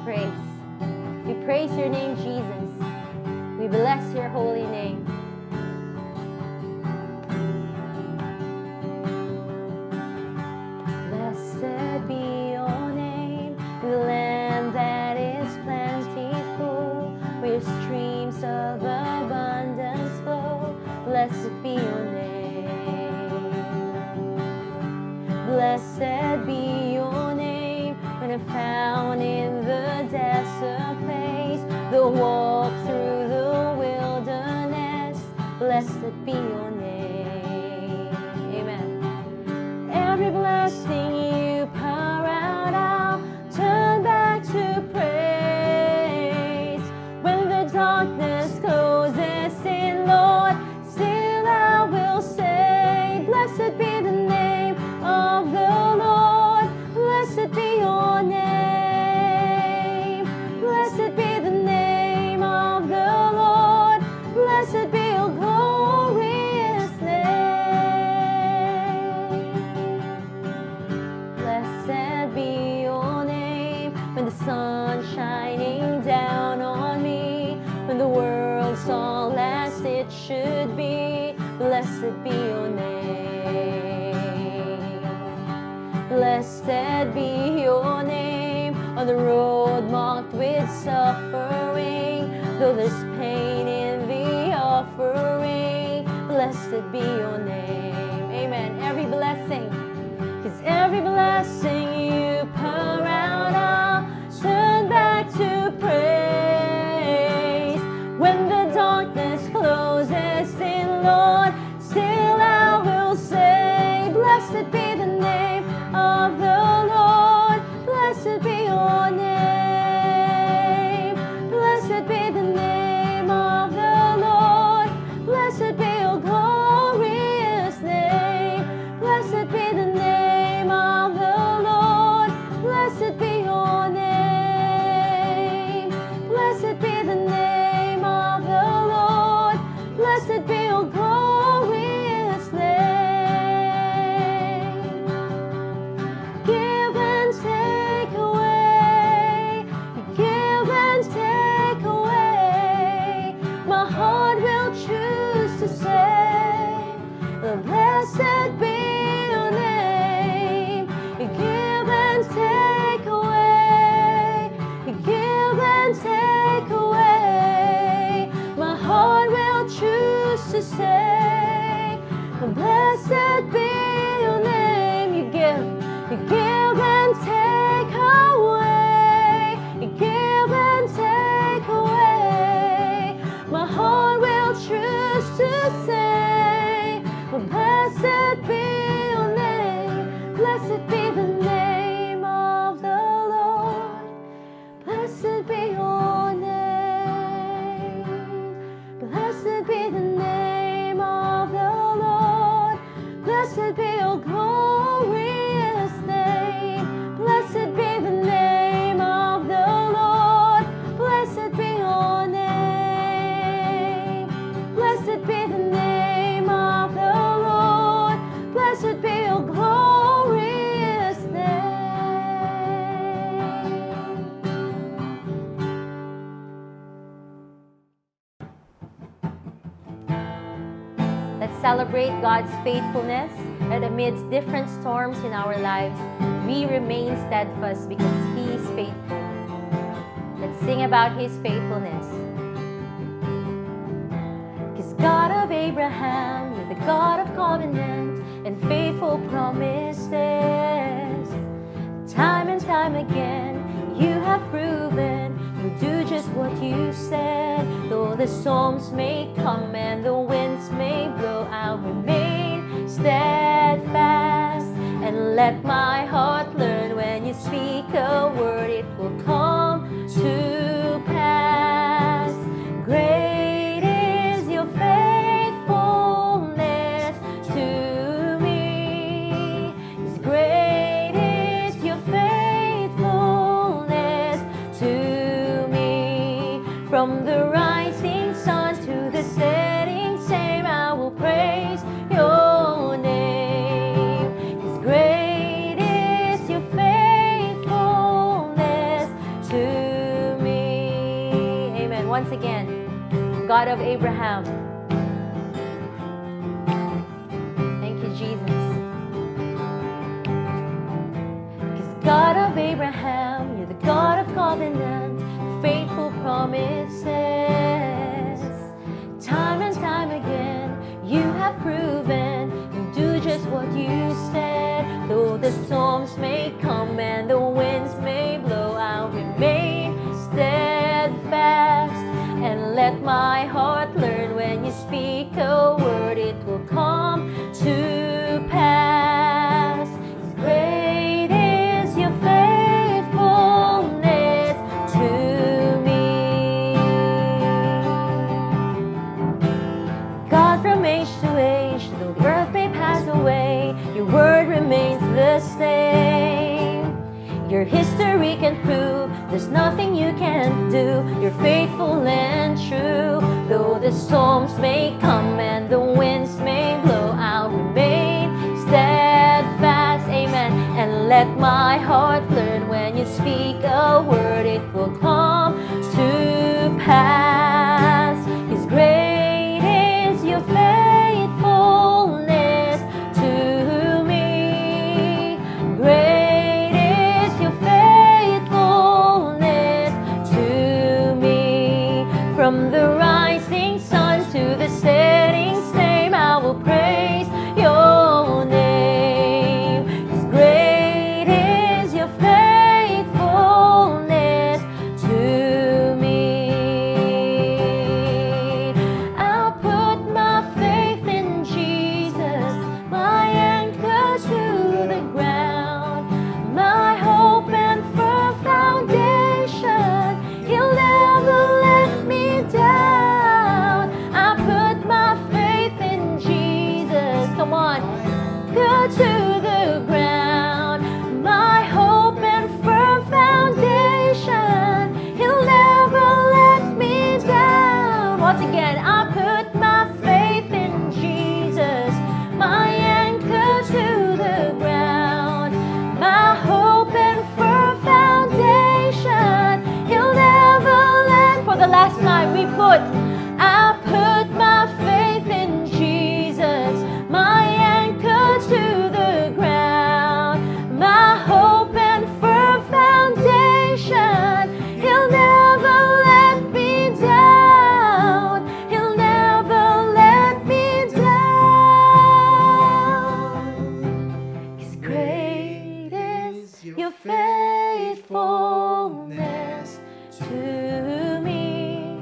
Praise. We praise your name, Jesus. We bless your holy name. Blessed be your name, the land that is plentiful, where streams of abundance flow. Blessed be your name. Blessed be your name when I'm found in the desert place, the walk through the wilderness. Blessed be your name. Amen. Every blessing you pour out, I'll turn back to praise. When the darkness closes in, Lord, still I will say, "Blessed be the name of the Lord. Blessed be your name. Blessed be the name of the Lord. Blessed be your glorious name." Blessed be your name when the sun's shining down on me, when the world's all as it should be. Blessed be your name. Blessed be your name on the road marked with suffering, though there's pain in the offering. Blessed be your name. Amen. Every blessing, 'cause every blessing you pour out, I'll turn back to praise. When the darkness closes in, Lord, still I will say, "Blessed be the name of the Lord. Blessed be your name. Blessed be the name of the Lord. Blessed be your glorious name. Blessed be the name of the Lord. Blessed be your name. Blessed be the name of the Lord. Blessed be your glorious name." Give and take away, give and take away. My heart will choose to say, "Blessed be your name." You give and take away, you give and take away. My heart will choose to say, "Blessed be your name." You give and take away, you give and take away. My heart will choose to say, "Blessed be your name." Blessed be the name of the Lord. Blessed be your name. Blessed be the name of the Lord. Blessed be your glorious name. Blessed be the name of the Lord. Blessed be your name. Blessed be the name of the Lord. Blessed be your glorious name. Let's celebrate God's faithfulness, that amidst different storms in our lives, we remain steadfast because He is faithful. Let's sing about His faithfulness. 'Cause God of Abraham, you're the God of covenant and faithful promises. Time and time again, you have proven you do just what you said. Though the storms may come and the winds may blow, I'll remain steadfast. And let my heart learn, when you speak a word, it will come to pass. Great is your faithfulness to me. Yes, great is your faithfulness to me. From the rising sun to the setting same, I will praise your name. 'Cause great is your God of Abraham. Thank you, Jesus. 'Cause God of Abraham, you're the God of covenant, faithful promises. Time and time again, you have proven you do just what you said. Though the storms may come and the winds may blow, I'll remain steadfast. And let my heart learn, when you speak a word, it will come to pass. Great is your faithfulness to me. God from age to age, though the earth may pass away, your word remains the same. Your history can prove there's nothing you can't do. You're faithful and true. Though the storms may come and the winds may blow, I'll remain steadfast. Amen. And let my heart learn, when you speak a word, it will come to pass. 'Cause great is your faithfulness to me. Great is your faithfulness to me. From the rising sun to the setting same, I will praise your name. 'Cause great is your faithfulness to me. I'll put my faith in Jesus, my anchor to the ground, my hope and firm foundation. He'll never let me down. I put my faith in Jesus. Come on. Anchor to the ground, my hope and firm foundation. He'll never let me down. Once again, I put my faith in Jesus, my anchor to the ground, my hope and firm foundation. He'll never let. For the last time, we put. I put my faith in Jesus, my anchor to the ground, my hope and firm foundation. He'll never let me down. He'll never let me down. 'Cause great is your faithfulness to me.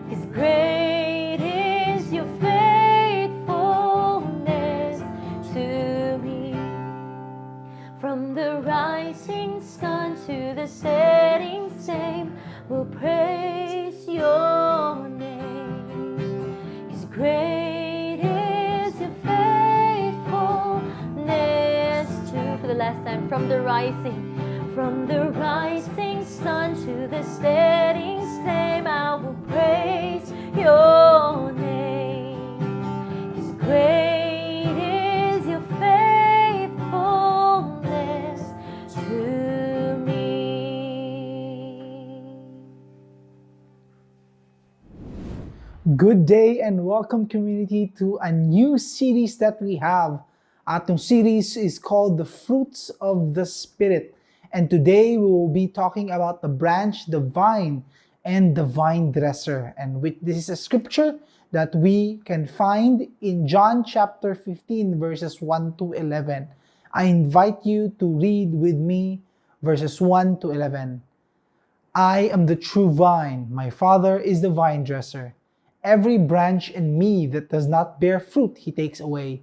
'Cause great is your faithfulness to me. From the rising sun to the setting same, we'll praise your name. 'Cause great is your faithfulness to. For the last time, from the rising sun to the setting same, I will praise your name. 'Cause great is your faithfulness to me. Good day and welcome, community, to a new series that we have. Atong series is called The Fruits of the Spirit. And today we will be talking about the branch, the vine, and the vine dresser. And this is a scripture that we can find in John chapter 15, verses 1 to 11. I invite you to read with me verses 1 to 11. I am the true vine. My Father is the vine dresser. Every branch in me that does not bear fruit, he takes away.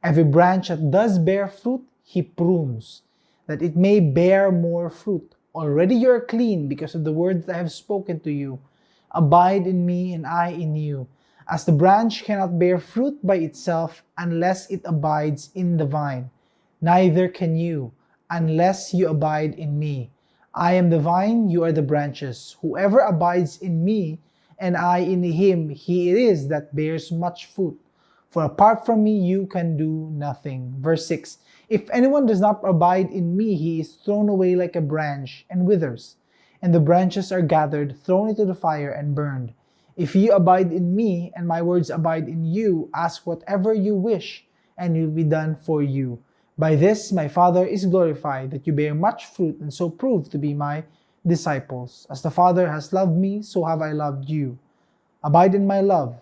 Every branch that does bear fruit, he prunes, that it may bear more fruit. Already you are clean because of the word that I have spoken to you. Abide in me, and I in you. As the branch cannot bear fruit by itself unless it abides in the vine, neither can you unless you abide in me. I am the vine, you are the branches. Whoever abides in me, and I in him, he it is that bears much fruit. For apart from me, you can do nothing. Verse 6: If anyone does not abide in me, he is thrown away like a branch and withers. And the branches are gathered, thrown into the fire, and burned. If you abide in me and my words abide in you, ask whatever you wish, and it will be done for you. By this my Father is glorified, that you bear much fruit and so prove to be my disciples. As the Father has loved me, so have I loved you. Abide in my love.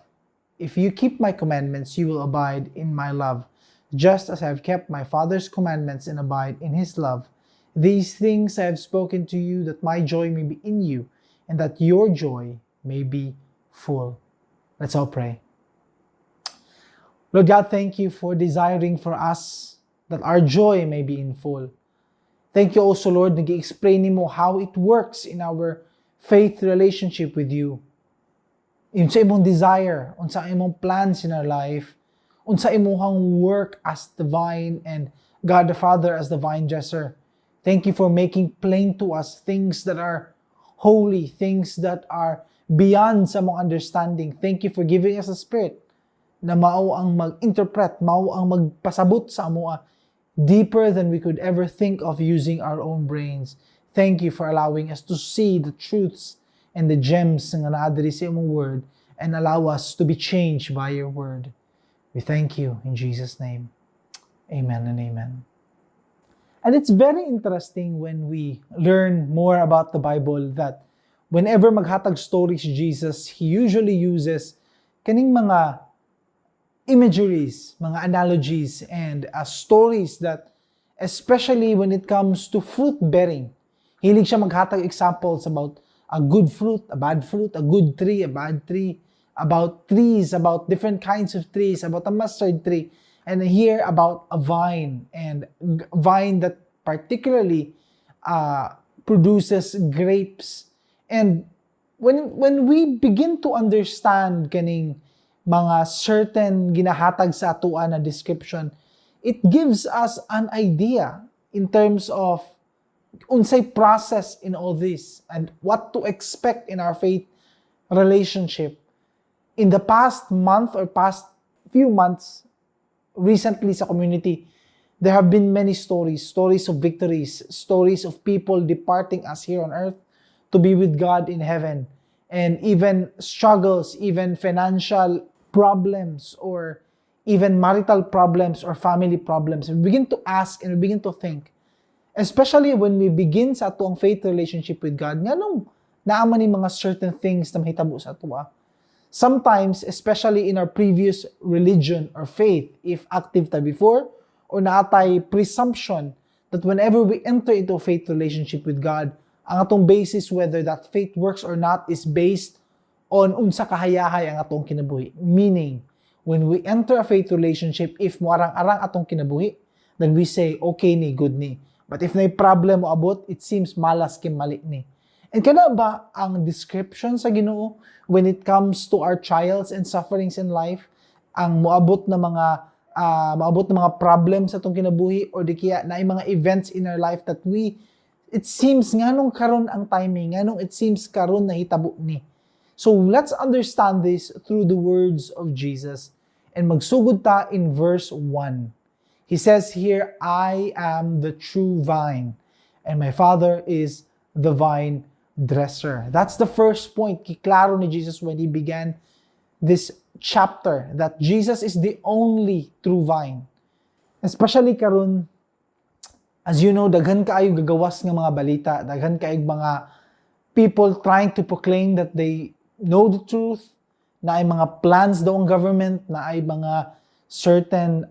If you keep my commandments, you will abide in my love, just as I have kept my Father's commandments and abide in his love. These things I have spoken to you, that my joy may be in you, and that your joy may be full. Let's all pray. Lord God, thank you for desiring for us that our joy may be in full. Thank you also, Lord, nag-explain mo how it works in our faith relationship with you. Unsa imong desire, unsa imong plans in our life, unsa imong work as the vine and God the Father as the vine dresser. Thank you for making plain to us things that are holy, things that are beyond sa among understanding. Thank you for giving us a Spirit na mao ang mag-interpret, mao ang magpasabot sa amoa deeper than we could ever think of using our own brains. Thank you for allowing us to see the truths and the gems nga naa diri sa imong word and allow us to be changed by your word. We thank you in Jesus' name. Amen and amen. And it's very interesting when we learn more about the Bible that whenever maghatag stories si Jesus, he usually uses kaning mga imageries, mga analogies, and stories that, especially when it comes to fruit bearing, hilig siya maghatag examples about a good fruit, a bad fruit, a good tree, a bad tree, about trees, about different kinds of trees, about a mustard tree, and here about a vine, and vine that particularly produces grapes. And when we begin to understand kaning mga certain ginahatag sa atoa na description, it gives us an idea in terms of unsay process in all this and what to expect in our faith relationship. In the past month or past few months, recently sa community, there have been many stories, stories of victories, stories of people departing us here on earth to be with God in heaven, and even struggles, even financial problems, or even marital problems or family problems. We begin to ask and we begin to think, especially when we begin sa atoang faith relationship with God, nganong naa man ni mga certain things na mahitabo sa atoa? Sometimes, especially in our previous religion or faith, if active ta before, or naa tay presumption that whenever we enter into a faith relationship with God, ang atong basis whether that faith works or not is based on unsa kahayahay ang atong kinabuhi. Meaning, when we enter a faith relationship, if moarang-arang atong kinabuhi, then we say, "Okay ni, good ni." But if naay problem moabot, it seems malas kay mali ni. And kana ba ang description sa Ginoo when it comes to our trials and sufferings in life? Ang moabot na mga problems sa atong kinabuhi or di kaya naay mga events in our life that we it seems, nganong karon ang timing, nganong it seems karon nahitabo ni? So let's understand this through the words of Jesus. And magsugod ta in verse 1. He says here, "I am the true vine, and my Father is the vine dresser." That's the first point. Kiklaro ni Jesus when he began this chapter that Jesus is the only true vine. Especially karon, as you know, daghan kaayo gagawas nga mga balita, daghan kaayo mga people trying to proclaim that they know the truth, naay mga plans daw ang government, naay mga certain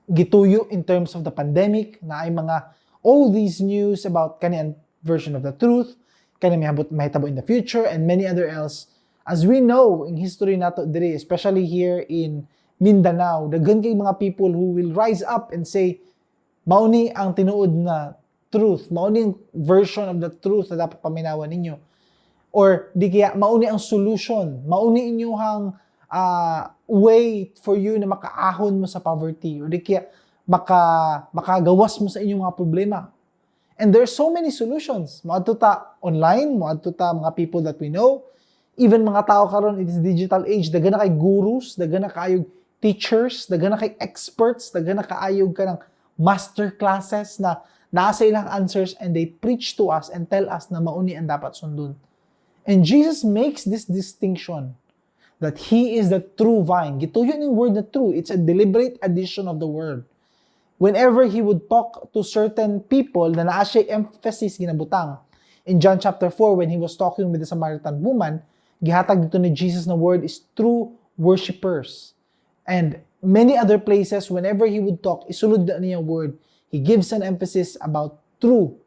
gituyo in terms of the pandemic, naay mga all these news about kani ang version of the truth, kani may habot mahitabo in the future, and many other else. As we know in history nato diri, especially here in Mindanao, daghan kay mga people who will rise up and say, "Mao ni ang tinuod na truth, mao ni ang version of the truth na dapat paminawan ninyo." Or di kaya mao ni ang solution, mao ni inyong way for you na makaahon mo sa poverty or di kaya makagawas mo sa inyong mga problema. And there's so many solutions. Moadto ta online, moadto ta mga people that we know, even mga tao karon, it is digital age, daghan na kay gurus, daghan na kaayog teachers, daghan na kay experts, daghan na kaayog kanang master classes na naa sa ilang answers and they preach to us and tell us na mao ni ang dapat sundon. And Jesus makes this distinction that He is the true vine. Gituyo ning word na "true." It's a deliberate addition of the word. Whenever He would talk to certain people na naa siya emphasis ginabutang. In John chapter 4, when He was talking with the Samaritan woman, gihatag didto ni Jesus na word is "true worshipers." And many other places, whenever He would talk, isulod na niya word. He gives an emphasis about true.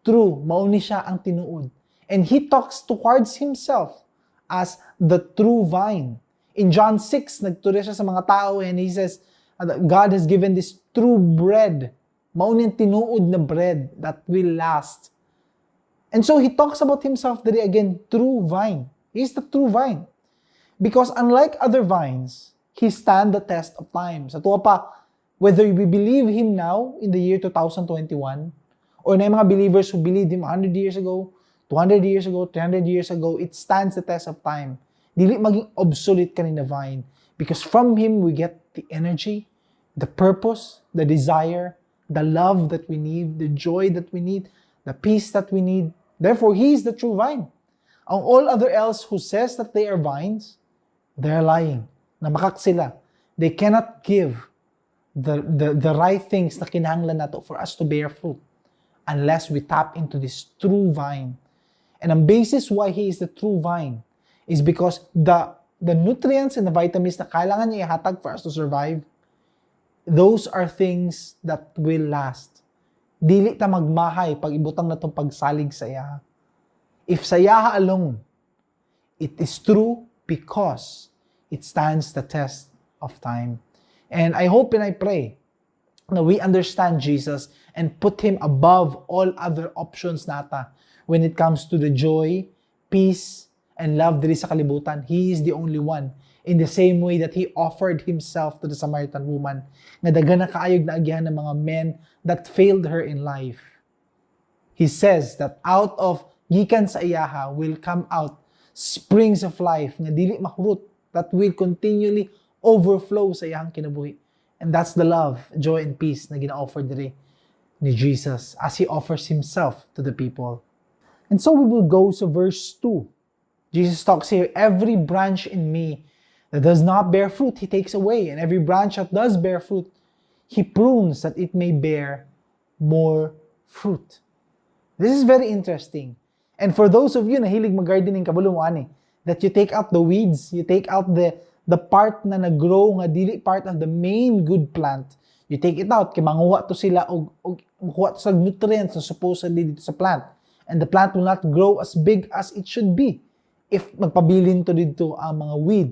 True, mao ni siya ang tinuod. And He talks towards Himself as the true vine. In John 6, nagturo siya sa mga tao and He says that God has given this true bread. Mao ni ang tinuod na bread that will last. And so He talks about Himself diri again, true vine. He is the true vine. Because unlike other vines, He stand the test of time. Sa tuwa pa, whether we believe Him now in the year 2021, or na yung mga believers who believed Him 100 years ago, 200 years ago, 300 years ago, it stands the test of time. Dili maging obsolete kani na vine. Because from Him, we get the energy, the purpose, the desire, the love that we need, the joy that we need, the peace that we need. Therefore, He is the true vine. Ang all other else who says that they are vines, they are lying. Namakak sila. They cannot give the right things na kinahanglan nato for us to bear fruit unless we tap into this true vine. And ang basis why He is the true vine is because the nutrients and the vitamins na kailangan niya ihatag for us to survive, those are things that will last. Dili ta magmahay pag ibutang natong pagsalig sa iya. If sa iyaha alone, it is true because it stands the test of time. And I hope and I pray na we understand Jesus and put Him above all other options nata when it comes to the joy, peace, and love diri sa kalibutan. He is the only one. In the same way that He offered Himself to the Samaritan woman, nga daghan na kaayog naagihan ng mga men that failed her in life. He says that out of gikan sa iyaha will come out springs of life nga dili mahurot, that will continually overflow sa iyang kinabuhi. And that's the love, joy, and peace na gina-offer diri ni Jesus as He offers Himself to the people. And so we will go to verse 2. Jesus talks here, "Every branch in me that does not bear fruit, He takes away. And every branch that does bear fruit, He prunes that it may bear more fruit." This is very interesting. And for those of you na hilig mag-gardening, kabalo mo ani, that you take out the weeds, you take out the part na nag-grow nga dili part of the main good plant. You take it out kay manguha to sila og mukuha to sa nutrients na supposedly didto sa plant. And the plant will not grow as big as it should be if magpabilin to didto ang mga weed.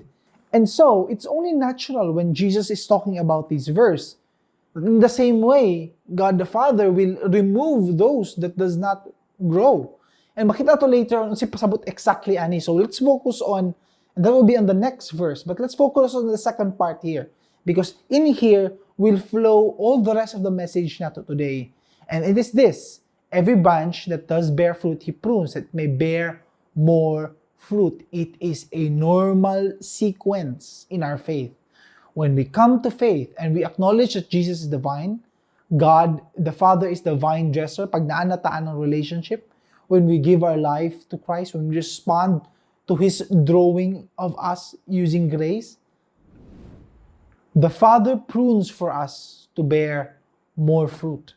And so, it's only natural when Jesus is talking about this verse. In the same way, God the Father will remove those that does not grow. And makita to later on si pasabot exactly ani. So let's focus on, and that will be on the next verse, but let's focus on the second part here. Because in here will flow all the rest of the message nato today. And it is this: every branch that does bear fruit, He prunes, that it may bear more fruit. It is a normal sequence in our faith. When we come to faith and we acknowledge that Jesus is the vine, God the Father is the vine dresser, pag naa na ta anang relationship, when we give our life to Christ, when we respond to His drawing of us using grace, the Father prunes for us to bear more fruit.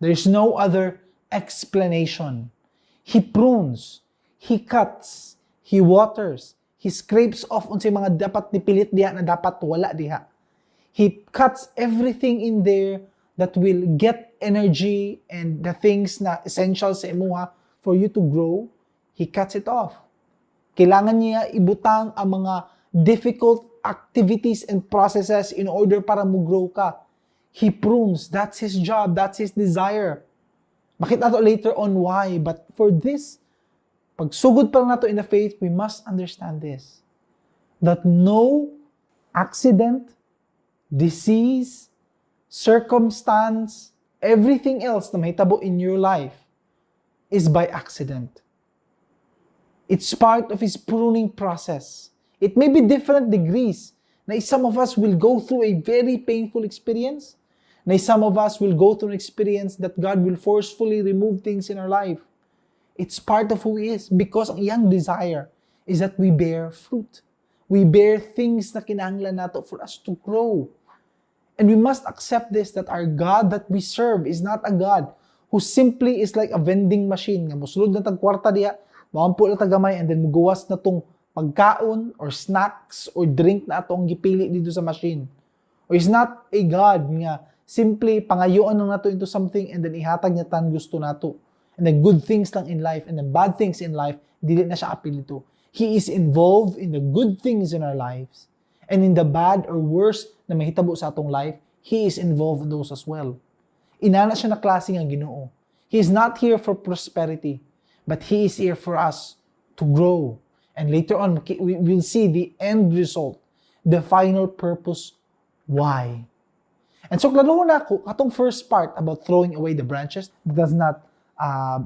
There's no other explanation. He prunes, He cuts, He waters, He scrapes off unsay mga dapat nipilit diha na dapat wala diha. He cuts everything in there that will get energy and the things na essential sa imuha for you to grow. He cuts it off. Kailangan niya ibutang ang mga difficult activities and processes in order para mo grow ka. He prunes. That's His job. That's His desire. Makita to later on why. But for this, pagsugod pa lang nato in the faith, we must understand this. That no accident, disease, circumstance, everything else na mahitabo in your life is by accident. It's part of His pruning process. It may be different degrees. Na some of us will go through a very painful experience. Na some of us will go through an experience that God will forcefully remove things in our life. It's part of who He is because ang iyang desire is that we bear fruit. We bear things na kinahanglan nato for us to grow. And we must accept this, that our God that we serve is not a God who simply is like a vending machine nga musulod na tag kwarta diha, moampo na tag gamay, and then mugawas na tong pagkaon or snacks or drink na ato ang gipili dito sa machine. Or is not a God nga simply pangayoon lang nato into something and then ihatag niya tan gusto nato. And the good things lang in life and the bad things in life, dili na siya apil dito. He is involved in the good things in our lives and in the bad or worse na mahitabo sa atong life, He is involved in those as well. Inana siya na klase nga Ginoo. He is not here for prosperity, but He is here for us to grow. And later on, we will see the end result, the final purpose why. And so, klaro na ako, katong first part about throwing away the branches that does not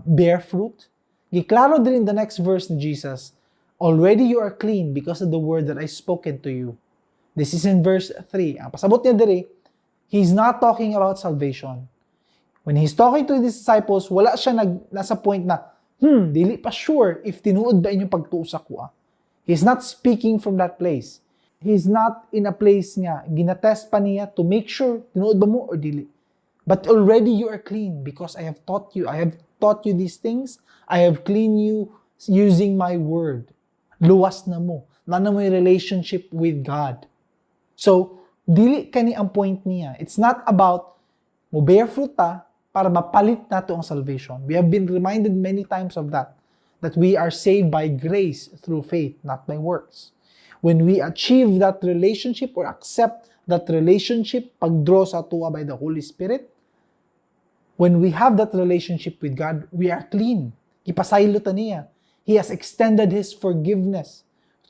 bear fruit. Giklaro din in the next verse ni Jesus, "Already you are clean because of the word that I spoken to you." This is in verse 3. Ang pasabot niya diri, he's not talking about salvation. When he's talking to his disciples, wala siya nasa point na, dili pa sure if tinuod ba inyong pagtuo sa akoa." He's not speaking from that place. He's not in a place nga ginatest pa niya to make sure tinuod ba mo or dili. But already you are clean because I have taught you. I have taught you these things. I have cleaned you using my word. Luwas na mo. Naa na mo'y relationship with God. So, dili kani ang point niya. It's not about mo bear fruit ta para mapalit nato ang salvation. We have been reminded many times of that. That we are saved by grace through faith, not by works. When we achieve that relationship or accept that relationship, pag-draw sa atoa by the Holy Spirit, when we have that relationship with God, we are clean. Gipasaylo ta niya. He has extended His forgiveness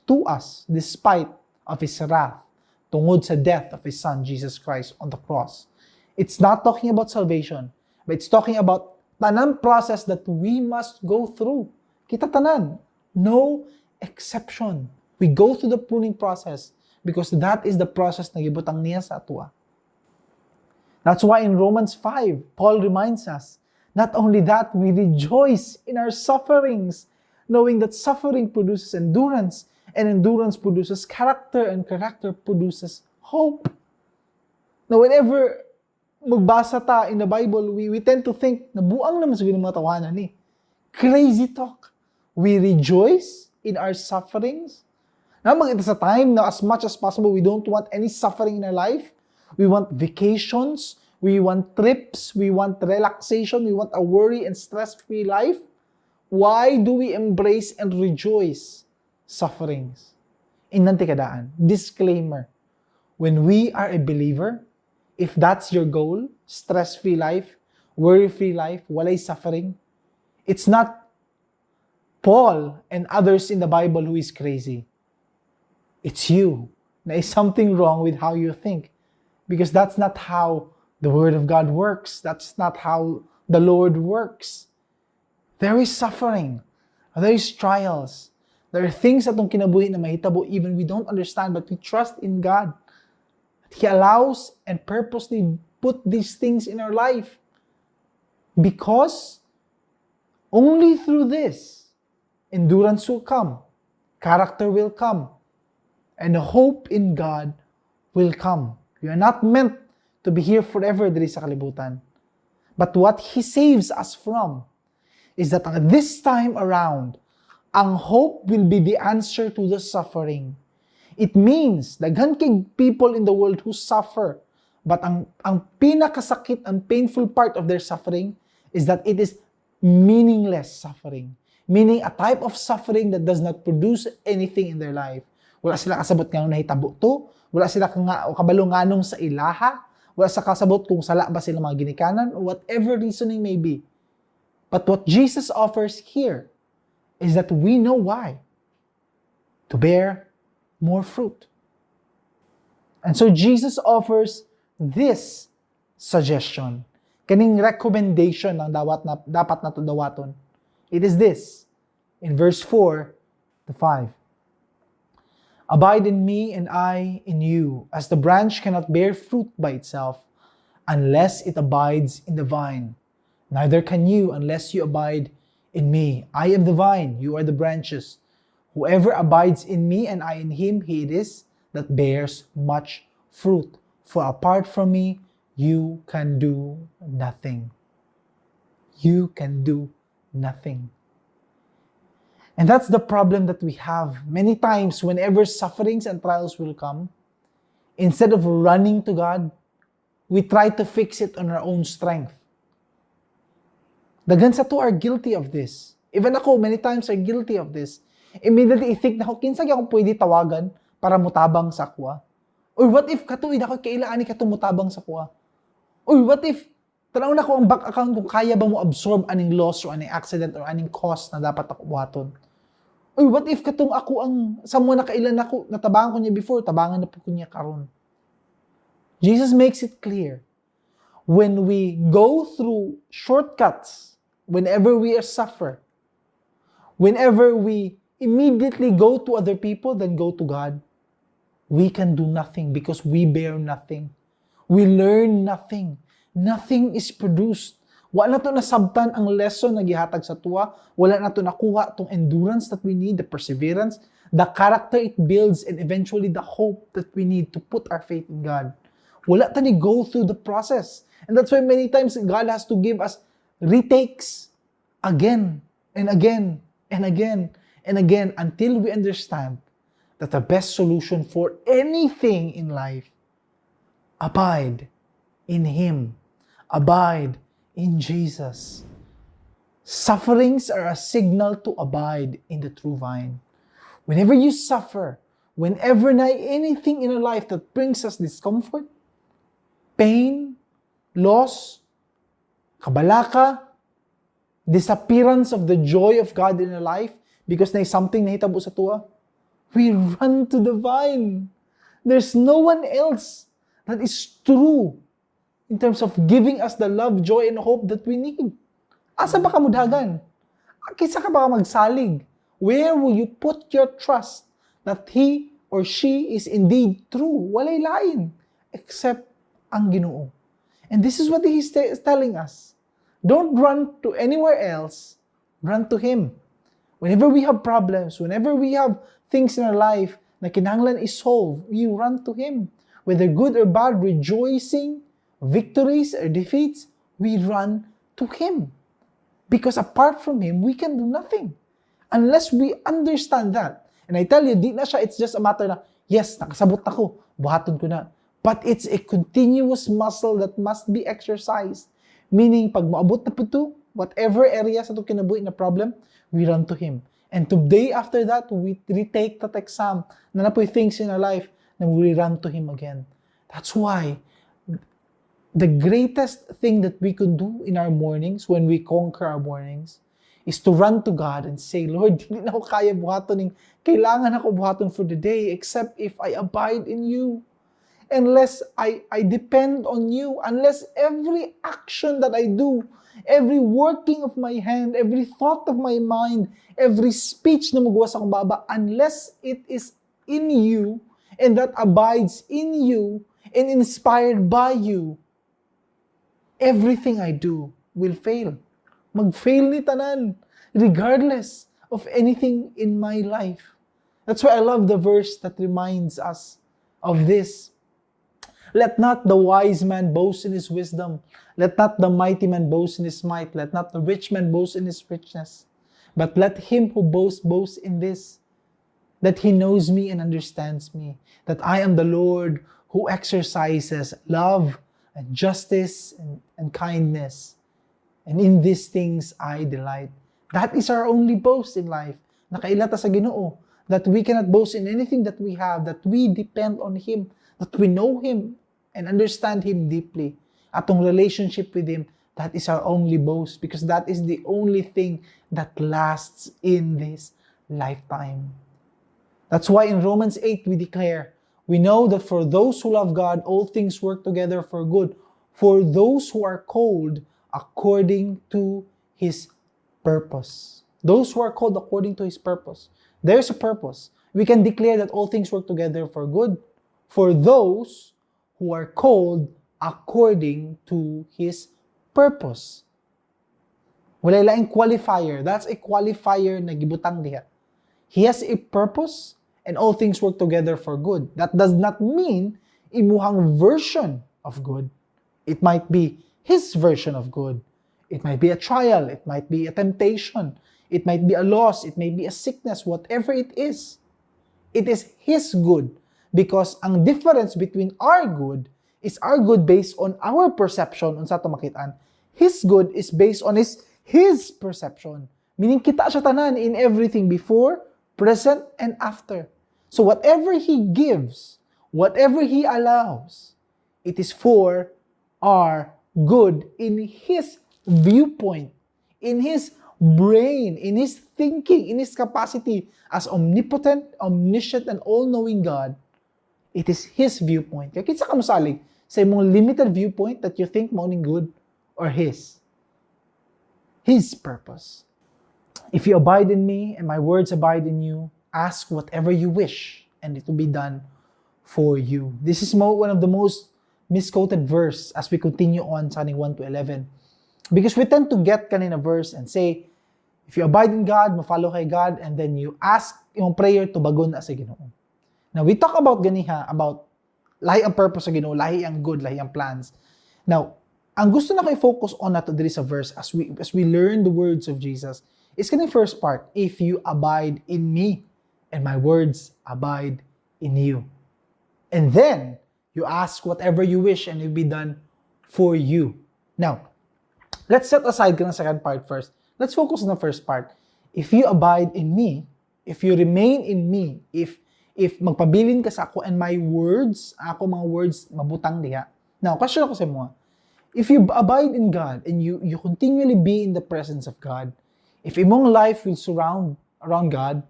to us despite of His wrath tungod sa death of His Son, Jesus Christ, on the cross. It's not talking about salvation, but it's talking about tanan process that we must go through. Kita tanan. No exception. We go through the pruning process because that is the process na gibutang niya sa atoa. That's why in Romans 5, Paul reminds us, not only that, we rejoice in our sufferings, knowing that suffering produces endurance, and endurance produces character, and character produces hope. Now, whenever magbasa ta in the Bible, we tend to think, nabuang naman siguro mga tawanan ni. Crazy talk. We rejoice in our sufferings. Now, mag sa time na as much as possible, we don't want any suffering in our life. We want vacations, we want trips, we want relaxation, we want a worry and stress-free life. Why do we embrace and rejoice sufferings? Ingnan ti kadaan. Disclaimer. When we are a believer, if that's your goal, stress-free life, worry-free life, walay suffering, it's not Paul and others in the Bible who is crazy. It's you. There is something wrong with how you think. Because that's not how the Word of God works. That's not how the Lord works. There is suffering. There is trials. There are things atong kinabuhi na mahitabo even we don't understand, but we trust in God. He allows and purposely put these things in our life because only through this, endurance will come, character will come, and hope in God will come. We are not meant to be here forever diri sa kalibutan. But what He saves us from is that this time around, ang hope will be the answer to the suffering. It means, daghan kay people in the world who suffer, but ang pinakasakit and painful part of their suffering is that it is meaningless suffering. Meaning, a type of suffering that does not produce anything in their life. Wala sila kasabot nga nahitabo to. Wala sila nga, o kabalo nganong sa ilaha. Wala sa kasabot kung sala ba sila mga ginikanan or whatever reasoning may be. But what Jesus offers here is that we know why. To bear more fruit. And so Jesus offers this suggestion. Kaning recommendation ang dawat na, dapat nato dawaton. It is this, in verse 4 to 5. "Abide in me and I in you, as the branch cannot bear fruit by itself unless it abides in the vine. Neither can you unless you abide in me. I am the vine, you are the branches. Whoever abides in me and I in him, he it is that bears much fruit. For apart from me, you can do nothing. You can do nothing. And that's the problem that we have. Many times, whenever sufferings and trials will come, instead of running to God, we try to fix it on our own strength. Daghan sa ato are guilty of this. Even ako, many times are guilty of this. Immediately, I think na ako, kinsa gyud akong pwede tawagan para mutabang sa akoa? Or what if katuig ako kaila ani kato mutabang sa akoa? Or what if tanaw nako ang bank account kung kaya ba mo absorb aning loss or aning accident or aning cost na dapat ako buhaton? Or what if katong ako ang someone na kailan nako natabangan ko niya before, tabangan na pud ko niya karon? Jesus makes it clear. When we go through shortcuts, whenever we are suffer, whenever we immediately go to other people than go to God, we can do nothing because we bear nothing. We learn nothing. Nothing is produced. Wala nato nasabtan ang lesson na gihatag sa atoa. Wala nato nakuha tong endurance that we need, the perseverance, the character it builds, and eventually the hope that we need to put our faith in God. Wala ta ni go through the process. And that's why many times God has to give us retakes again and again and again and again until we understand that the best solution for anything in life, abide in Him. Abide in Jesus. Sufferings are a signal to abide in the true vine. Whenever you suffer, whenever na anything in our life that brings us discomfort, pain, loss, kabalaka, disappearance of the joy of God in our life because na something nahitabo sa atoa, we run to the vine. There's no one else that is true in terms of giving us the love, joy, and hope that we need. Asa ba ka mudagan? Kinsa ka ba magsalig? Where will you put your trust that he or she is indeed true? Walay lain except ang Ginoo. And this is what he's telling us. Don't run to anywhere else. Run to Him. Whenever we have problems, whenever we have things in our life na kinahanglan i-solve, we run to Him. Whether good or bad, rejoicing, victories or defeats, we run to Him. Because apart from Him, we can do nothing. Unless we understand that. And I tell you, di na siya, it's just a matter na, yes, nakasabot ako, buhaton ko na. But it's a continuous muscle that must be exercised. Meaning, pag moabot na pud to, whatever area sa atong kinabuhi na problem, we run to Him. And today after that, we retake that exam naa na poy things in our life, then we run to Him again. That's why the greatest thing that we could do in our mornings, when we conquer our mornings, is to run to God and say, "Lord, dili na ko kaya buhaton ning kailangan ako buhaton for the day except if I abide in you. Unless I depend on you, unless every action that I do, every working of my hand, every thought of my mind, every speech na mugawas sa akong baba, unless it is in you and that abides in you and inspired by you, everything I do will fail." Mag-fail ni tanan, regardless of anything in my life. That's why I love the verse that reminds us of this. "Let not the wise man boast in his wisdom. Let not the mighty man boast in his might. Let not the rich man boast in his richness. But let him who boasts boast in this, that he knows me and understands me, that I am the Lord who exercises love and justice and kindness. And in these things I delight." That is our only boast in life. Nakaila ta sa Ginoo that we cannot boast in anything that we have, that we depend on Him, that we know Him and understand Him deeply. Atong relationship with Him, that is our only boast because that is the only thing that lasts in this lifetime. That's why in Romans 8 we declare, "We know that for those who love God, all things work together for good, for those who are called according to His purpose." Those who are called according to His purpose. There's a purpose. We can declare that all things work together for good for those who are called according to His purpose. Wala laing qualifier. That's a qualifier na gibutang diha. He has a purpose and all things work together for good. That does not mean imuhang version of good. It might be His version of good. It might be a trial. It might be a temptation. It might be a loss. It may be a sickness. Whatever it is. It is His good. Because ang difference between our good is our good based on our perception unsa ato makitaan. His good is based on His perception. Meaning kita siya tanan in everything before, present, and after. So whatever He gives, whatever He allows, it is for our good in His viewpoint, in His brain, in His thinking, in His capacity as omnipotent, omniscient, and all-knowing God. It is His viewpoint. Kaya kinsa ka mosalig sa imong limited viewpoint that you think mao ning good or His? His purpose. "If you abide in me and my words abide in you, ask whatever you wish and it will be done for you." This is one of the most misquoted verse as we continue on sa 1 to 11. Because we tend to get kaning verse and say, if you abide in God, mo-follow kay God, and then you ask imong prayer, tubagon na sa Ginoo. Now, we talk about ganiha, about lahi ang purpose sa Ginoo, lahi ang good, lahi ang plans. Now, ang gusto nako i-focus on nato diri sa verse as we learn the words of Jesus is kaning first part, "If you abide in me and my words abide in you." And then you ask whatever you wish and it will be done for you. Now, let's set aside kanang second part first. Let's focus on the first part. If you abide in me, if you remain in me, if magpabilin ka sa ako and my words, ako mga words mabutang diha. Now, question ako sa imo. If you abide in God and you continually be in the presence of God, if imong life will surround around God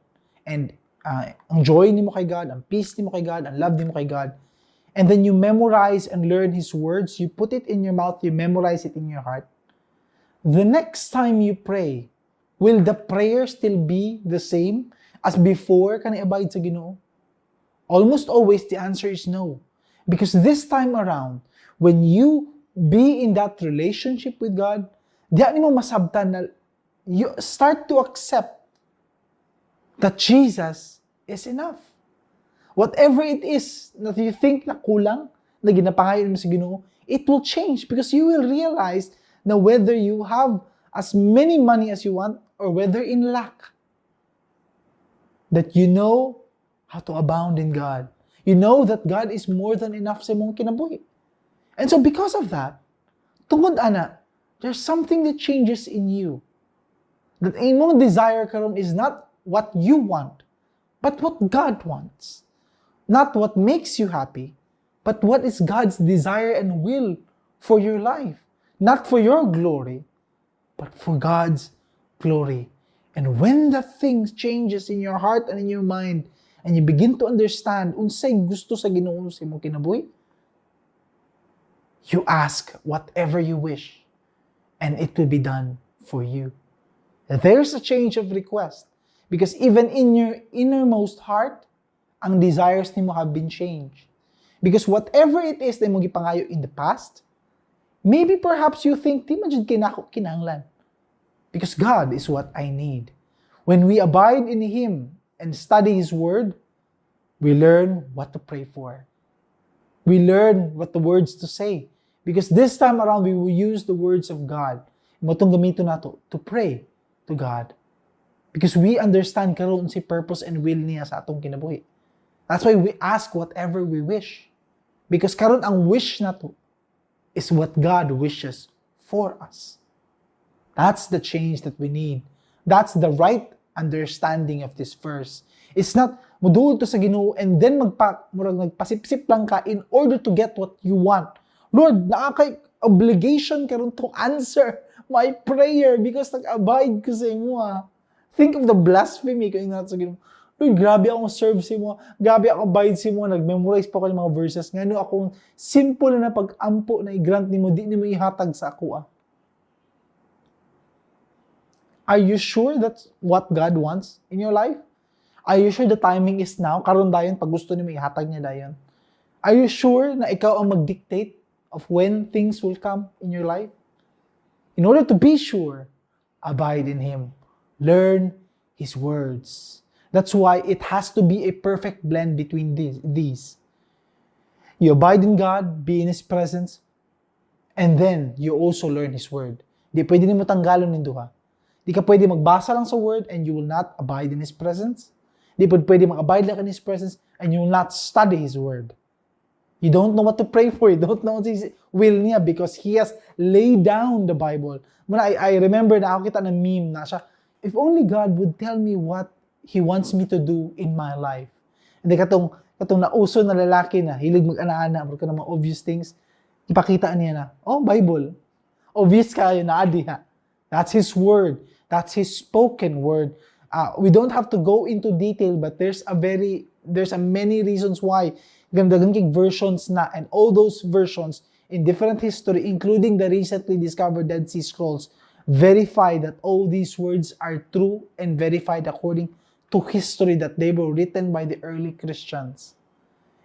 and ang joy nimo kay God, ang peace nimo kay God, ang love nimo kay God, and then you memorize and learn His words, you put it in your mouth, you memorize it in your heart, the next time you pray, will the prayer still be the same as before ka abide sa Ginoo? Almost always the answer is no. Because this time around, when you be in that relationship with God, diha nimo masabtan na you start to accept that Jesus is enough. Whatever it is that you think na kulang, na ginapangayo mo sa Ginoo, it will change because you will realize na whether you have as many money as you want or whether in lack, that you know how to abound in God. You know that God is more than enough sa imong kinabuhi. And so because of that, tungod ana, there's something that changes in you. That imong desire karon is not what you want, but what God wants. Not what makes you happy, but what is God's desire and will for your life. Not for your glory, but for God's glory. And when that thing changes in your heart and in your mind, and you begin to understand unsay gusto sa Ginoo sa imong kinabuhi, you ask whatever you wish, and it will be done for you. There's a change of request because even in your innermost heart, ang desires nimo have been changed. Because whatever it is na imong gipangayo in the past, maybe perhaps you think, "Di man jud kay nako kinahanglan. Because God is what I need." When we abide in Him and study His Word, we learn what to pray for. We learn what the words to say. Because this time around, we will use the words of God. Mao tong gamiton nato to pray to God. Because we understand karon si purpose and will niya sa atong kinabuhi. That's why we ask whatever we wish. Because karon ang wish nato is what God wishes for us. That's the change that we need. That's the right understanding of this verse. It's not muduol to sa Ginoo and then magpa murag nagpasipsip lang ka in order to get what you want. "Lord, naa kay obligation karon to answer my prayer because nag-abide ko sa imo ah." Think of the blasphemy kung ingon sa Ginoo, "Lord, grabe akong serve sa imo. Grabe ako abide sa imo. Nag-memorize pa ko ng mga verses. Ngano akong simple na pag-ampo na i-grant nimo, di nimo ihatag sa ako ah." Are you sure that's what God wants in your life? Are you sure the timing is now? Karon dayon, pag gusto nimo, ihatag niya dayon. Are you sure na ikaw ang mag-dictate of when things will come in your life? In order to be sure, Abide in Him. Learn His words. That's why it has to be a perfect blend between these. You abide in God, be in His presence, and then you also learn His word. Di pwede nimo tanggalon ning duha. Di ka pwede magbasa lang sa word and you will not abide in His presence. Di pwede mag-abide lang in His presence and you will not study His word. You don't know what to pray for. You don't know what His will niya because He has laid down the Bible. Mao na, I remember na ako kita na meme na siya, "If only God would tell me what He wants me to do in my life." Hindi katong nauso na lalaki na hilig mag-ana-ana, murag kanang mga obvious things, ipakita niya na, "Oh, Bible." Obvious kaayo na diha. That's His word. That's His spoken word. We don't have to go into detail, but there's a many reasons why daghan kay versions na, and all those versions in different history, including the recently discovered Dead Sea Scrolls, verify that all these words are true and verified according to history that they were written by the early Christians.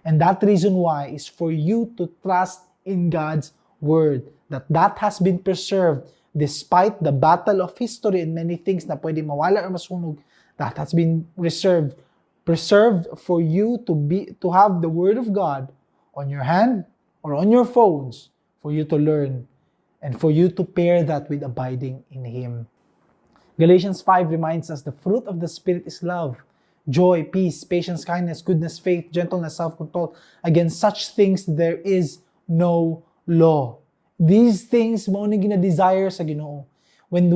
And that reason why is for you to trust in God's word, that that has been preserved despite the battle of history and many things na pwede mawala or masunog, that has been reserved, preserved for you to have the word of God on your hand or on your phones for you to learn and for you to pair that with abiding in Him. Galatians 5 reminds us the fruit of the Spirit is love, joy, peace, patience, kindness, goodness, faith, gentleness, self-control. Against such things there is no law. These things mao ni gina-desire sa Ginoo. When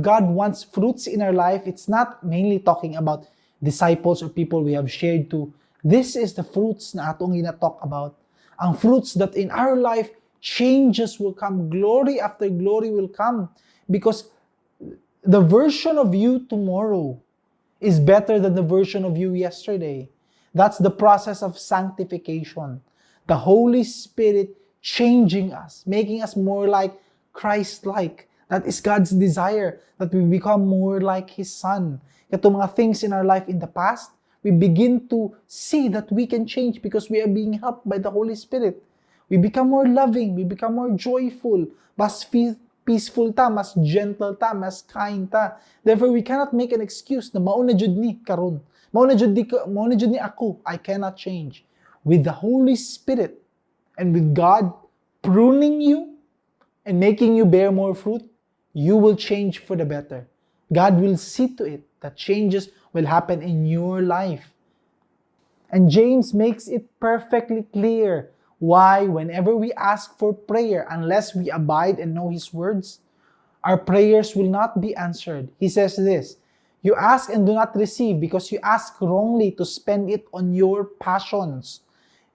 God wants fruits in our life, it's not mainly talking about disciples or people we have shared to. This is the fruits na atong gina-talk about. Ang fruits that in our life, changes will come, glory after glory will come. Because the version of you tomorrow is better than the version of you yesterday. That's the process of sanctification. The Holy Spirit changing us, making us more like Christ-like. That is God's desire, that we become more like His Son. Katong mga things in our life in the past, we begin to see that we can change because we are being helped by the Holy Spirit. We become more loving, we become more joyful, mas peaceful ta, mas gentle ta, mas kind ta. Therefore, we cannot make an excuse na mao na jud ni karon. Mao na jud ni ako. I cannot change. With the Holy Spirit and with God pruning you and making you bear more fruit, you will change for the better. God will see to it that changes will happen in your life. And James makes it perfectly clear why whenever we ask for prayer, unless we abide and know His words, our prayers will not be answered. He says this, "You ask and do not receive because you ask wrongly to spend it on your passions.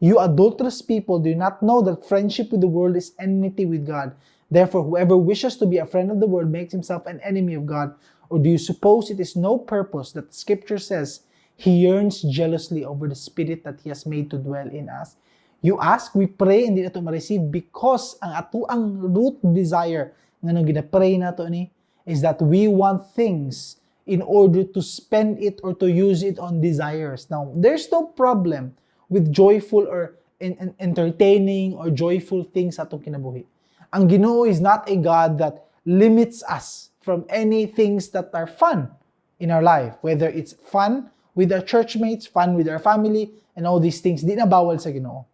You adulterous people, do not know that friendship with the world is enmity with God? Therefore, whoever wishes to be a friend of the world makes himself an enemy of God. Or do you suppose it is no purpose that Scripture says He yearns jealously over the Spirit that He has made to dwell in us?" You ask, we pray, and di nato ma-receive because ang atoang root desire nga nung gina-pray nato ni is that we want things in order to spend it or to use it on desires. Now, there's no problem with joyful or entertaining or joyful things sa atong kinabuhi. Ang Ginoo is not a God that limits us from any things that are fun in our life, whether it's fun with our churchmates, fun with our family, and all these things, di na bawal sa Ginoo.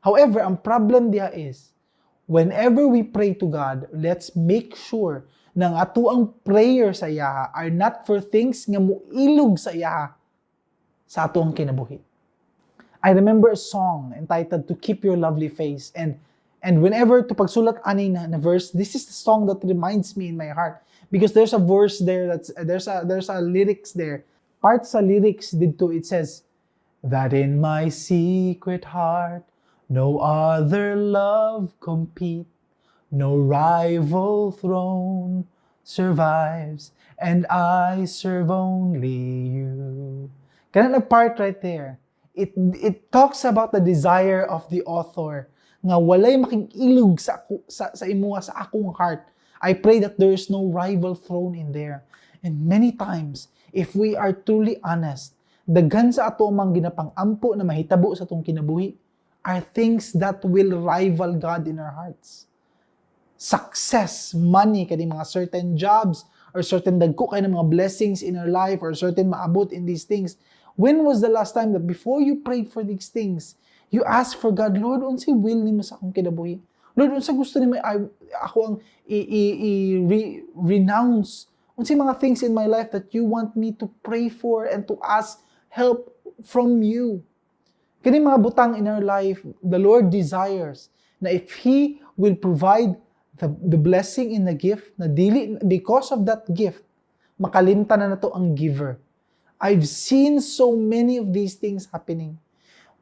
However, ang problem diha is, whenever we pray to God, let's make sure na ang atoang prayer sa iyaha are not for things nga muilog sa iyaha sa atoang kinabuhi. I remember a song entitled "To Keep Your Lovely Face," and whenever to pagsulat ani na verse, this is the song that reminds me in my heart because there's a verse there that's there's a lyrics there. Part sa lyrics didto, it says that in my secret heart no other love compete, no rival throne survives, and I serve only you. Kana na part right there. It talks about the desire of the author nga walay makig-ilog sa imuha, sa akong heart. I pray that there is no rival throne in there. And many times, if we are truly honest, daghan sa ato mang ginapang-ampo na mahitabo sa atong kinabuhi are things that will rival God in our hearts. Success, money, kani mga certain jobs, or certain dagko kay ng mga blessings in our life, or certain maabot in these things. When was the last time that before you prayed for these things, you asked for God, "Lord, unsay will nimo sa akong kinabuhi? Lord, unsa gusto nimo ako ang i-renounce? Unsay mga things in my life that you want me to pray for and to ask help from you?" Kani mga butang in our life, the Lord desires na if He will provide the blessing in the gift, na dili because of that gift, makalimtan na nato ang giver. I've seen so many of these things happening.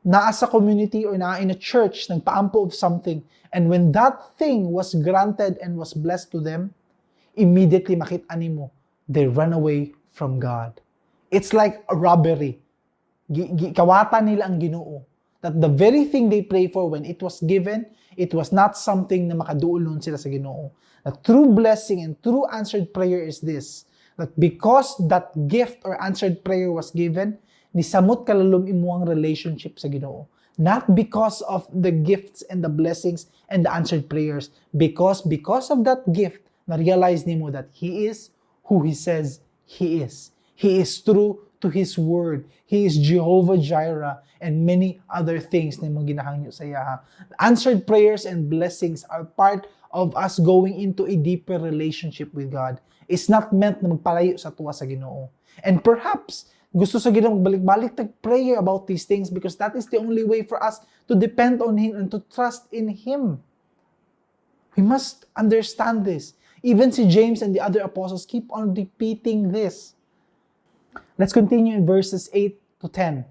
Naa sa community or naa in a church, nagpaampo of something, and when that thing was granted and was blessed to them, immediately makita nimo, they run away from God. It's like a robbery. Kawatan nila ang Ginoo. That the very thing they pray for, when it was given, it was not something na makaduolon sila sa Ginoo. The true blessing and true answered prayer is this, that because that gift or answered prayer was given, nisamot kalalom imuang relationship sa Ginoo. Not because of the gifts and the blessings and the answered prayers, because of that gift, na-realize nimo that He is who He says He is. He is true to His word. He is Jehovah Jireh and many other things na imong ginahangyo sa iya. Answered prayers and blessings are part of us going into a deeper relationship with God. It's not meant na magpalayo sa atoa sa Ginoo. And perhaps, gusto sa Ginoo magbalik-balik tag prayer about these things because that is the only way for us to depend on Him and to trust in Him. We must understand this. Even si James and the other apostles keep on repeating this. Let's continue in verses 8 to 10.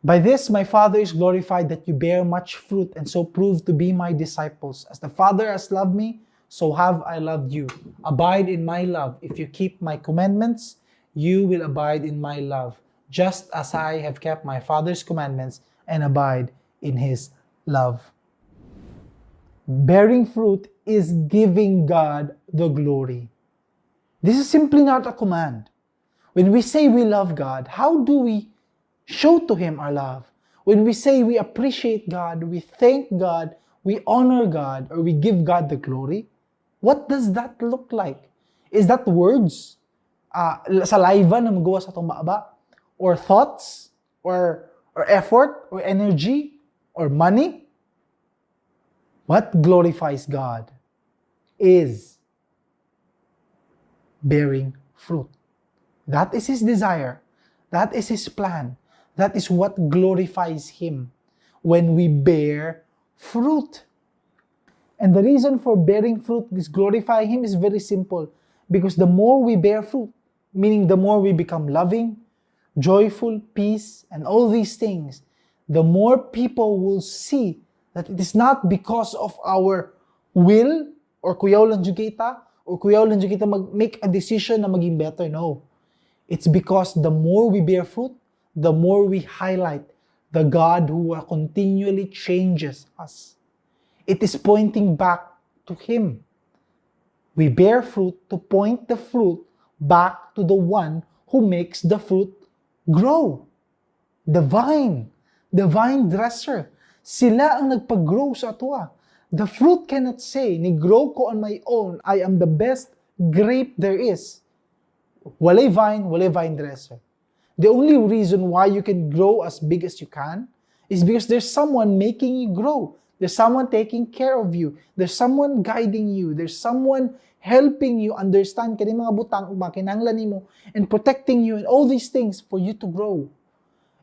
"By this my Father is glorified, that you bear much fruit and so prove to be my disciples. As the Father has loved me, so have I loved you. Abide in my love. If you keep my commandments, you will abide in my love, just as I have kept my Father's commandments and abide in his love." Bearing fruit is giving God the glory. This is simply not a command. When we say we love God, how do we show to Him our love? When we say we appreciate God, we thank God, we honor God, or we give God the glory, what does that look like? Is that words? Saliva na magawa sa atong baba? Or thoughts? Or effort? Or energy? Or money? What glorifies God is bearing fruit. That is His desire. That is His plan. That is what glorifies Him when we bear fruit. And the reason for bearing fruit is glorifying Him is very simple. Because the more we bear fruit, meaning the more we become loving, joyful, peace, and all these things, the more people will see that it is not because of our will or kuyaw lang jud kita or kuyaw lang jud kita mag-make a decision na maging better. No. It's because the more we bear fruit, the more we highlight the God who continually changes us. It is pointing back to Him. We bear fruit to point the fruit back to the one who makes the fruit grow. The vine dresser. Sila ang nagpag-grow sa atoa. The fruit cannot say, "Ni-grow ko on my own, I am the best grape there is." Walay vine, walay vine dresser. The only reason why you can grow as big as you can is because there's someone making you grow. There's someone taking care of you. There's someone guiding you. There's someone helping you understand kani mga butang ug mga kinahanglan nimo and protecting you and all these things for you to grow.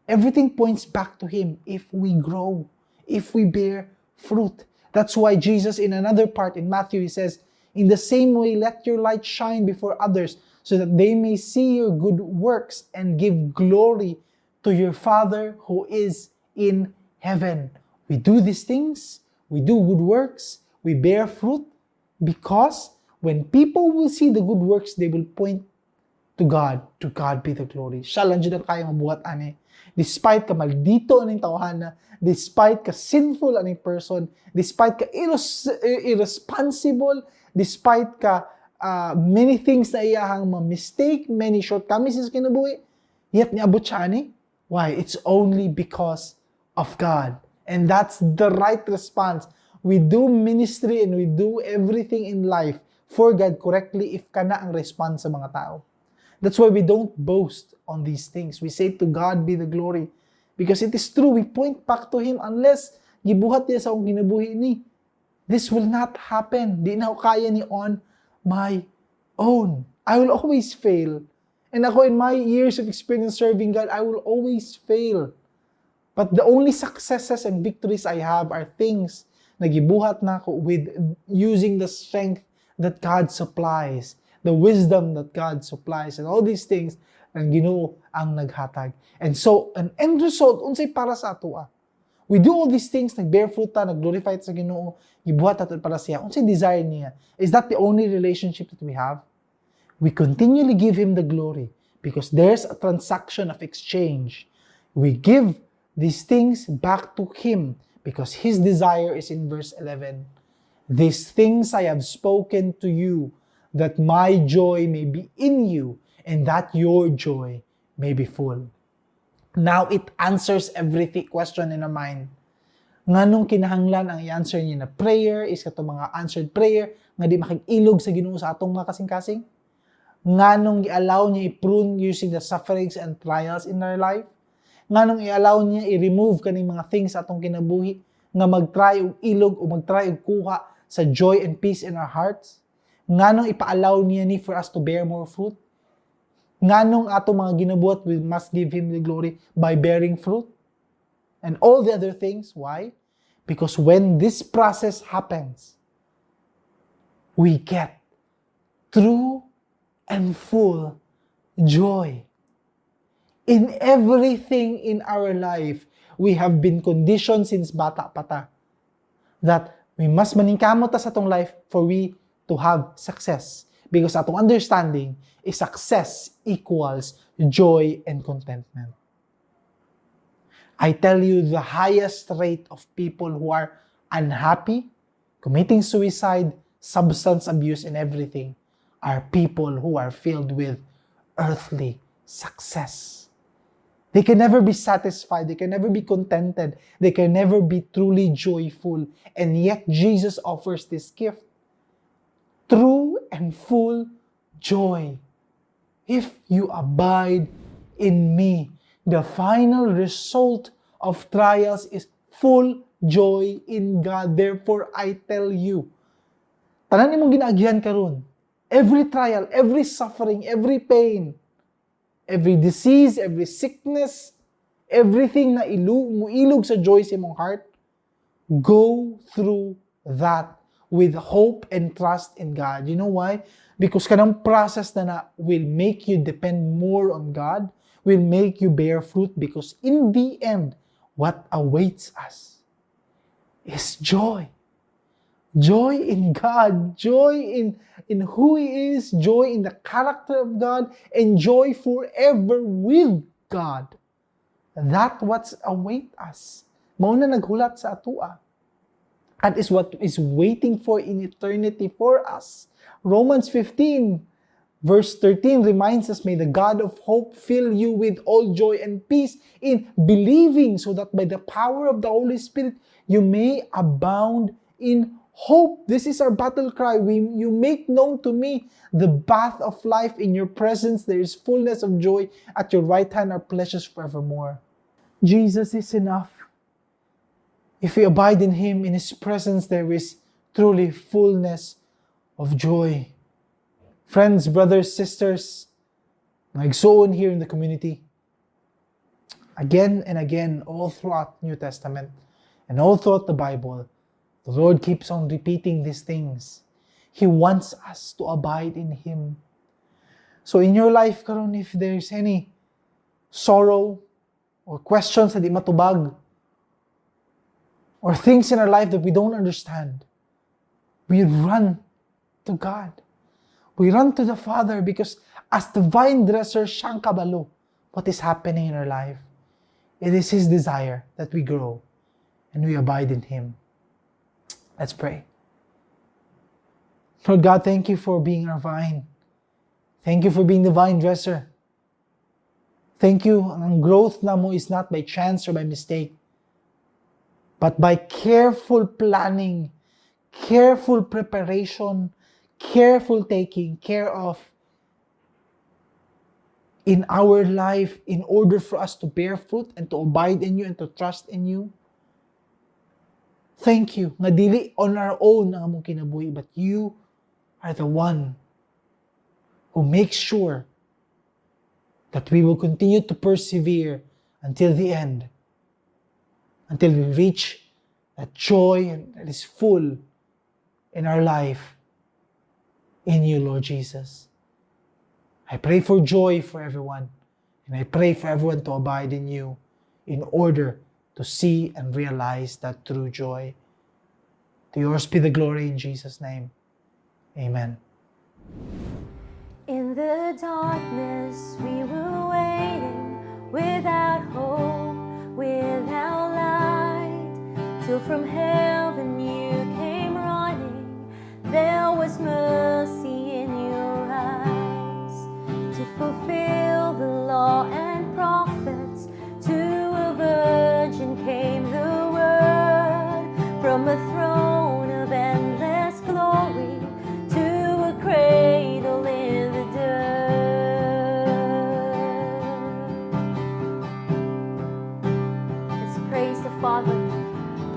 Everything points back to Him if we grow, if we bear fruit. That's why Jesus, in another part in Matthew, he says, "In the same way, let your light shine before others so that they may see your good works and give glory to your Father who is in heaven." We do these things, we do good works, we bear fruit because when people will see the good works, they will point to God. To God be the glory. Siya lang jud ang kaya mabuhat ani. Despite ka maldito aning tawhana, despite ka sinful aning person, despite ka irresponsible, despite ka many things na iyahang ma-mistake, many shortcomings sa kinabuhi, yet niabot siya ani. Why? It's only because of God. And that's the right response. We do ministry and we do everything in life for God correctly if kana ang response sa mga tao. That's why we don't boast on these things. We say, "To God be the glory." Because it is true, we point back to Him. Unless gibuhat niya sa akong kinabuhi ni, this will not happen. Di na ako kaya ni on my own. I will always fail. And ako, in my years of experience serving God, I will always fail. But the only successes and victories I have are things na gibuhat nako with using the strength that God supplies, the wisdom that God supplies, and all these things ang Ginoo ang naghatag. And so, an end result, unsay para sa atoa? We do all these things, nag-bear fruit ta, nag-glorify sa Ginoo, gibuhat ato para siya. Unsay desire niya? Is that the only relationship that we have? We continually give Him the glory because there's a transaction of exchange. We give these things back to Him because His desire is in verse 11. "These things I have spoken to you, that my joy may be in you and that your joy may be full." Now it answers every question in our mind. Nganong kinahanglan ang i-answer niya na prayer is kato mga answered prayer nga di makig-ilog sa Ginoo sa atong mga kasing-kasing? Nganong i-allow niya i-prune using the sufferings and trials in our life? Nganong i-allow niya i-remove kaning mga things sa atong kinabuhi nga mag-try og ilog o mag-try og kuha sa joy and peace in our hearts? Nganong ipa-allow niya ni for us to bear more fruit? Nganong ato mga ginabuhat, we must give Him the glory by bearing fruit? And all the other things, why? Because when this process happens, we get true and full joy. In everything in our life, we have been conditioned since bata pa ta that we must maningkamot ta sa atong life for we to have success. Because atong understanding is success equals joy and contentment. I tell you, the highest rate of people who are unhappy, committing suicide, substance abuse, and everything are people who are filled with earthly success. They can never be satisfied. They can never be contented. They can never be truly joyful. And yet, Jesus offers this gift: true and full joy. If you abide in me, the final result of trials is full joy in God. Therefore, I tell you, tanan imong ginaagihan karon, every trial, every suffering, every pain, every disease, every sickness, everything na muilog sa joy sa imong heart, go through that with hope and trust in God. You know why? Because kanang process na will make you depend more on God, will make you bear fruit, because in the end, what awaits us is joy. Joy in God, joy in who He is, joy in the character of God, and joy forever with God. That what's await us. Mao na naghulat sa atua. That is what is waiting for in eternity for us. Romans 15 verse 13 reminds us, "May the God of hope fill you with all joy and peace in believing, so that by the power of the Holy Spirit you may abound in hope." This is our battle cry. You make known to me the path of life. In your presence there is fullness of joy. At your right hand are pleasures forevermore. Jesus is enough. If we abide in Him, in His presence, there is truly fullness of joy. Friends, brothers, sisters, mga igsuon here in the community, again and again, all throughout New Testament and all throughout the Bible, the Lord keeps on repeating these things. He wants us to abide in Him. So in your life karon, if there's any sorrow or questions na di matubag, or things in our life that we don't understand, we run to God. We run to the Father because as the vine dresser, siyang kabalo what is happening in our life. It is His desire that we grow and we abide in Him. Let's pray. Lord God, thank you for being our vine. Thank you for being the vine dresser. Thank you. Ang growth namo is not by chance or by mistake, but by careful planning, careful preparation, careful taking care of in our life in order for us to bear fruit and to abide in you and to trust in you. Thank you nga dili on our own ang among kinabuhi, but you are the one who makes sure that we will continue to persevere until the end, until we reach that joy that is full in our life in you, Lord Jesus. I pray for joy for everyone, and I pray for everyone to abide in you in order to see and realize that true joy. To yours be the glory in Jesus' name. Amen. In the darkness, we were waiting without hope, without light, till from heaven you came running. There was mercy in your eyes to fulfill the law and prophets. To a virgin came the word from a throne of endless glory to a cradle in the dirt. Let's praise the Father.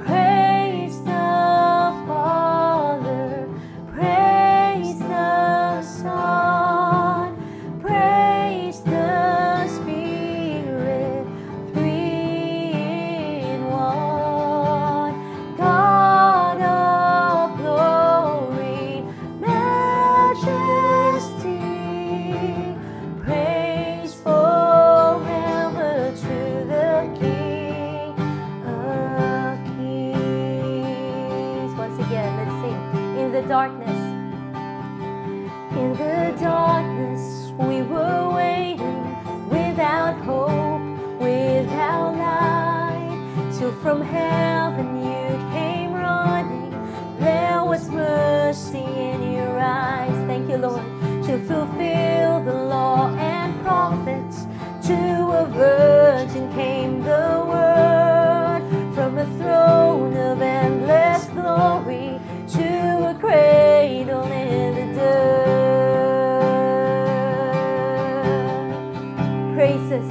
Praise the Father. Praise the Son. Praise the Spirit. Three in one. God of glory, majesty, praise forever to the King of Kings. Once again, let's sing. In the darkness. In the darkness, we were waiting without hope, without light, till from heaven you came running. There was mercy in your eyes. Thank you, Lord, to fulfill the law and prophets. To a virgin came the word from a throne of endless glory to a cradle in the dirt. Praises.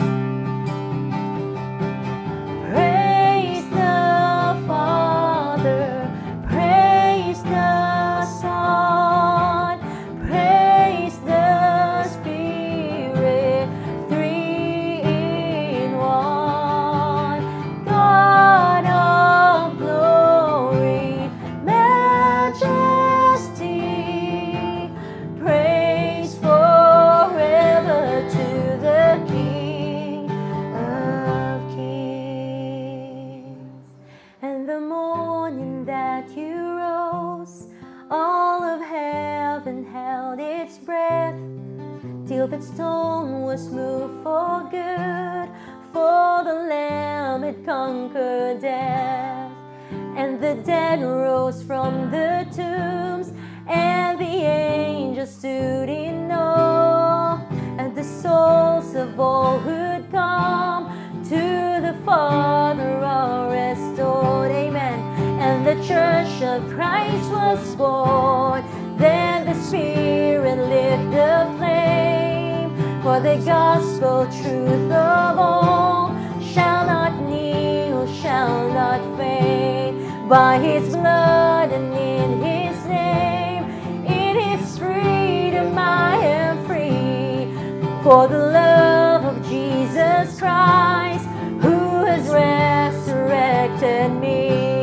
Praise the Father, praise the Son, praise the Spirit, three in one. God of glory, majesty, praise forever to the King of Kings. And the morning that you rose, all of heaven held its breath till that stone was moved for good, for the Lamb had conquered death. And the dead rose from the tombs, and the angels stood in awe, and the souls of all who'd come to the Father are restored. Amen. And the church of Christ was born. Then the Spirit lit the flame for the gospel truth of all shall not kneel, shall not fade. By His blood and in His name, in His freedom I am free. For the love of Jesus Christ, who has resurrected me.